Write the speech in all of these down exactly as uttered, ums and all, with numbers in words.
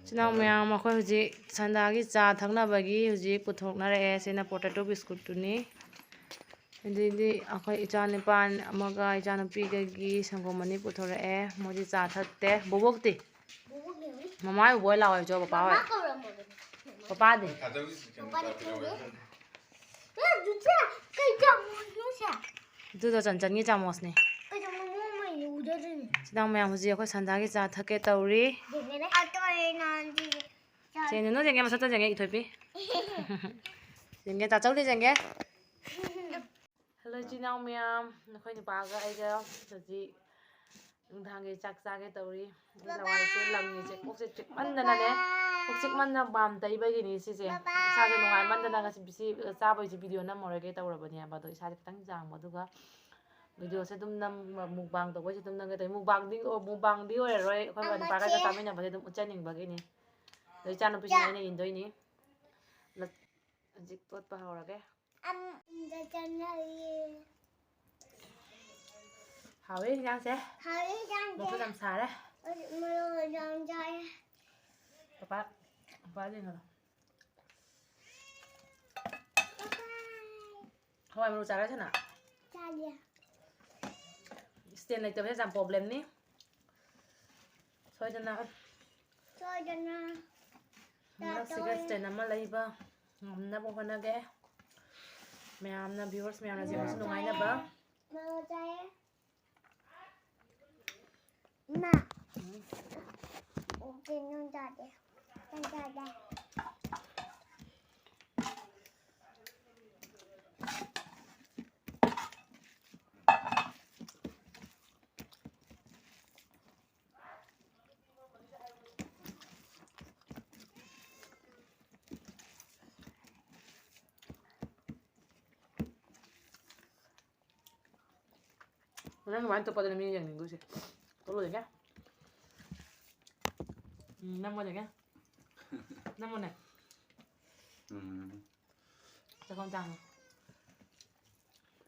ꯏꯆꯤꯟ ꯏꯅꯥꯎ ꯃꯌꯥꯝ, ꯑꯩꯈꯣꯏ ꯍꯧꯖꯤꯛ ꯁꯟꯗꯥꯒꯤ ꯆꯥ ꯊꯛꯅꯕꯒꯤ ꯍꯧꯖꯤꯛ ꯄꯨꯊꯣꯛꯅꯔꯛꯑꯦ꯫ ꯁꯤꯅ potato biscuitꯇꯨꯅꯤ꯫ ꯑꯗꯩꯗꯤ ꯑꯩꯈꯣꯏ ꯏꯆꯥ ꯅꯤꯄꯥ ꯑꯃꯒ ꯏꯆꯥꯅꯨꯄꯤꯒꯒꯤ ꯁꯪꯒꯣꯝ ꯑꯅꯤ ꯄꯨꯊꯣꯔꯛꯑꯦ꯫ ꯃꯣꯏꯗꯤ ꯆꯥ ꯊꯛꯇꯦ꯫ ꯕꯣꯕꯣꯛꯇꯤ? ꯃꯃꯥ ꯍꯣꯏ ꯂꯥꯛꯑꯣ ꯍꯥꯏꯕ ꯆꯣ, ꯄꯄꯥ ꯍꯣꯏ꯫ ꯄꯄꯥꯗꯤ? ꯑꯗꯨꯗꯣ ꯆꯟꯆꯟꯒꯤ ꯆꯥꯃꯣꯁꯅꯦ꯫ ꯏꯆꯤꯟ ꯏꯅꯥꯎ ꯃꯌꯥꯝ, ꯍꯧꯖꯤꯛ ꯑꯩꯈꯣꯏ ꯁꯟꯗꯥꯒꯤ ꯆꯥ ꯊꯛꯀꯦ ꯇꯧꯔꯤ꯫ ꯆꯦ ꯅꯨꯅꯨ ꯌꯦꯡꯒꯦ, ꯃꯁꯛꯇ ꯌꯦꯡꯒꯦ, ꯏꯊꯣꯏꯄꯤ꯫ ꯌꯦꯡꯒꯦ, ꯇꯥꯆꯧꯗꯤ ꯌꯦꯡꯒꯦ꯫ Hello, ꯏꯆꯤꯟ ꯏꯅꯥꯎ ꯃꯌꯥꯝ, ꯅꯈꯣꯏ ꯅꯨꯄꯥꯒ ꯑꯩꯒ ꯍꯧꯖꯤꯛ ꯅꯨꯡꯗꯥꯡꯒꯤ ꯆꯥꯛ ꯆꯥꯒꯦ ꯇꯧꯔꯤ꯫ ꯑꯩ ꯂꯋꯥꯏꯁꯦ ꯂꯪꯉꯤꯁꯦ, ꯀꯣꯛꯁꯦ ꯆꯤꯛꯃꯟꯗꯅꯅꯦ, ꯀꯣꯛ ꯆꯤꯛꯃꯟꯗꯅ ꯕꯥꯝ ꯇꯩꯕꯒꯤꯅꯤ ꯁꯤꯁꯦ꯫ ꯏꯁꯥꯁꯦ ꯅꯨꯡꯉꯥꯏꯃꯟꯗꯅ ꯉꯁꯤ ꯕꯤꯁꯤ ꯆꯥꯕꯩꯁꯦ video ꯅꯝꯃꯔꯣꯏꯒꯦ ꯇꯧꯔꯕꯅꯦꯕ, ꯑꯗꯣ ꯏꯁꯥꯁꯦ ꯈꯤꯇꯪ ꯖꯥꯡꯕ, ꯑꯗꯨꯒ videoꯁꯦ ꯑꯗꯨꯝ ꯅꯝ, mukbang ꯇꯧꯕꯩꯁꯦ ꯑꯗꯨꯝ ꯅꯝꯒꯦ ꯇꯧꯔꯤ꯫ Mukbangꯗꯤ, ꯑꯣ, mukbangꯗꯤ ꯑꯣꯏꯔꯔꯣꯏ, ꯑꯩꯈꯣꯏ ꯅꯨꯄꯥꯒ ꯆꯥꯃꯤꯟꯅꯕꯁꯦ ꯑꯗꯨꯝ ꯎꯠꯆꯅꯤꯡꯕꯒꯤꯅꯤ꯫ ꯑꯗꯣ ꯏꯆꯥꯅꯨꯄꯤꯁꯤꯅ ꯑꯩꯅ ꯏꯟꯗꯣꯏꯅꯤ꯫ ꯍꯧꯖꯤꯛ ꯇꯣꯠꯄ ꯍꯧꯔꯒꯦ꯫ ꯍꯥꯎꯋꯦ ꯏꯟꯖꯥꯡꯁꯦ꯫ ꯃꯣꯔꯣꯛꯁꯨ ꯌꯥꯝ ꯁꯥꯔꯦ꯫ ꯄꯄꯥ, ꯄꯄꯥ ꯌꯦꯡꯍꯜꯂꯣ꯫ ꯍꯋꯥꯏ ꯃꯔꯨ ꯆꯥꯔ ꯁꯅꯥ? ꯆꯥꯗꯦ꯫ Stand ꯂꯩꯇꯕꯁꯦ ꯌꯥꯝ problemꯅꯤ꯫ ꯁꯣꯏꯗꯅ꯫ ꯁꯣꯏꯗꯅ꯫ ꯍꯟꯗꯛꯁꯤꯒ stand ꯑꯃ ꯂꯩꯕ ꯉꯝꯅꯕ ꯍꯣꯠꯅꯒꯦ꯫ ꯃꯌꯥꯝꯅ, viewers ꯃꯌꯥꯝꯅ ꯌꯦꯡꯕꯁꯨ ꯅꯨꯡꯉꯥꯏꯅꯕ꯫ ꯃꯔꯨ ꯆꯥꯏꯌꯦ꯫ ꯏꯃꯥ꯫ ꯎꯝ꯫ ꯀꯩꯅꯣ ꯆꯥꯗꯦ꯫ ꯀꯩ ꯆꯥꯗꯦ? ꯅꯪ ꯀꯃꯥꯏꯅ ꯇꯧꯄꯗꯨꯅ ꯃꯤ ꯌꯦꯡꯅꯤꯡꯗꯣꯏꯁꯦ? ꯇꯣꯛꯂꯣꯏꯒꯦ? ꯎꯝ, ꯅꯝꯃꯣꯅꯦ꯫ ꯅꯝꯃꯣꯅꯦ꯫ ꯎꯝ꯫ ꯆꯥꯛꯈꯣꯝ ꯆꯥꯡꯉꯣ꯫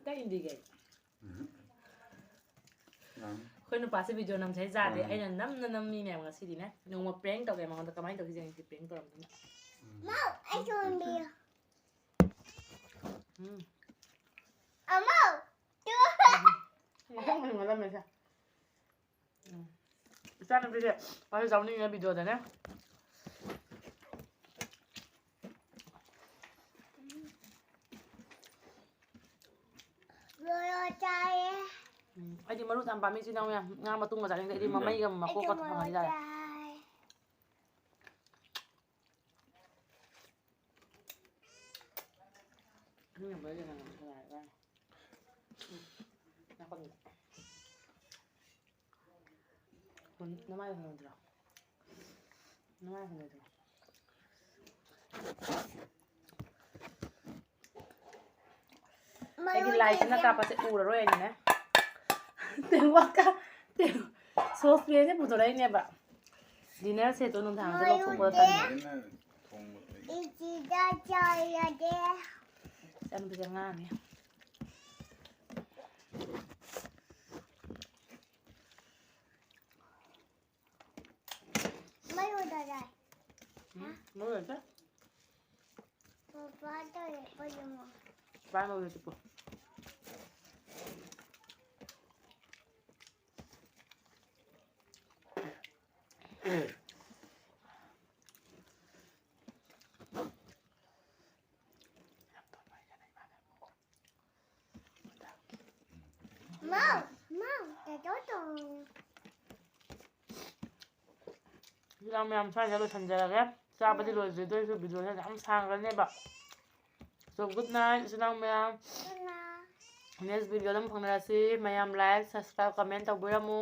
ꯀꯩ ꯏꯟꯗꯤꯒꯦ? ꯎꯝ꯫ ꯌꯥꯅꯤ꯫ ꯑꯩꯈꯣꯏ ꯅꯨꯄꯥꯁꯦ video ꯅꯝꯁꯦ ꯍꯥꯏ ꯌꯥꯗꯦ꯫ ꯎꯝ꯫ ꯑꯩꯅ ꯅꯝꯅ ꯅꯝꯃꯤ ꯃꯌꯥꯝ ꯉꯁꯤꯗꯤꯅꯦ꯫ ꯅꯣꯡꯃ prank ꯇꯧꯒꯦ ꯃꯉꯣꯟꯗ꯫ ꯀꯃꯥꯏꯅ ꯇꯧꯁꯤ ꯌꯦꯡꯁꯤ prank ꯇꯧꯔꯝꯗꯅ꯫ ꯃꯥꯎ, ꯑꯩ ꯆꯣꯟꯕꯤꯌꯨ꯫ ꯎꯝ꯫ ꯑꯃꯧ, ꯇꯨ꯫ ꯉꯁꯪ ꯉꯁꯪ ꯉꯜꯂꯝꯃꯦꯁꯦ꯫ ꯎꯝ꯫ ꯏꯆꯥꯅꯨꯄꯤꯁꯦ ꯃꯥꯁꯨ ꯆꯥꯎꯅꯤꯡꯉꯦ videoꯗꯅꯦ꯫ ꯂꯣꯏꯔ ꯆꯥꯏꯌꯦ꯫ ꯎꯝ, ꯑꯩꯗꯤ ꯃꯔꯨ ꯌꯥꯝ ꯄꯥꯝꯃꯤ, ꯏꯆꯤꯟ ꯏꯅꯥꯎ ꯃꯌꯥꯝ꯫ ꯉꯥ ꯃꯇꯨꯝꯒ ꯆꯥꯅꯤꯡꯗꯦ, ꯑꯩꯗꯤ ꯃꯃꯩꯒ ꯃꯀꯣꯛꯀ ꯑꯩꯁꯨ ꯃꯔꯨ ꯐꯪꯉꯗꯤ ꯌꯥꯔꯦ꯫ ꯆꯥꯏ꯫ ꯎꯝ, ꯅꯃꯥꯏ ꯍꯨꯟꯅꯗ꯭ꯔꯣ? ꯅꯃꯥꯏ ꯍꯨꯟꯅꯗ꯭ꯔꯣ? ꯑꯩꯗꯤ ꯂꯥꯏꯠꯁꯤꯅ ꯀꯥꯞꯄꯁꯦ ꯎꯔꯔꯣꯏ ꯍꯥꯏꯅꯅꯦ꯫ ꯇꯦꯡꯀꯣꯠꯀ ꯇꯦꯡ-, saucepanꯁꯦ ꯄꯨꯊꯣꯔꯛꯏꯅꯦꯕ꯫ Dinner setꯇꯣ ꯅꯨꯡꯗꯥꯡꯗ ꯂꯧꯊꯣꯛꯄ ꯇꯟꯕ꯫ ꯏꯆꯤꯗ ꯆꯥꯏꯔꯒꯦ꯫ ꯏꯆꯥꯅꯨꯄꯤꯁꯦ ꯉꯥꯡꯉꯦ꯫ ꯃꯩ ꯑꯣꯏꯗꯔꯦ꯫ ꯎꯝ, ꯃꯩ ꯑꯣꯏꯗ꯭ꯔꯦ꯫ ꯄꯄꯥ ꯇꯧꯔꯦ, ꯀꯩꯅꯣ꯫ ꯄꯄꯥ ꯃꯩ ꯑꯣꯏꯗ꯭ꯔꯦ꯫ ꯃꯥꯎ, ꯃꯥꯎ, ꯇꯥꯇꯣ ꯇꯣ꯫ ꯏꯆꯤꯜ ꯏꯅꯥꯎ ꯃꯌꯥꯝ ꯁ꯭ꯋꯥꯏꯗ ꯂꯣꯏꯁꯤꯟꯖꯔꯒꯦ꯫ ꯆꯥꯕꯗꯤ ꯂꯣꯏꯗ꯭ꯔꯤ, ꯑꯗꯨ ꯑꯣꯏꯔꯁꯨ videoꯁꯦ ꯌꯥꯝ ꯁꯥꯡꯈ꯭ꯔꯅꯦꯕ꯫ So, good night, ꯏꯆꯤꯜ ꯏꯅꯥꯎ ꯃꯌꯥꯝ꯫ Good night꯫ Next videoꯗ ꯑꯃꯨꯛ ꯐꯪꯅꯔꯁꯤ꯫ ꯃꯌꯥꯝ like, subscribe, comment ꯇꯧꯕꯤꯔꯝꯃꯨ꯫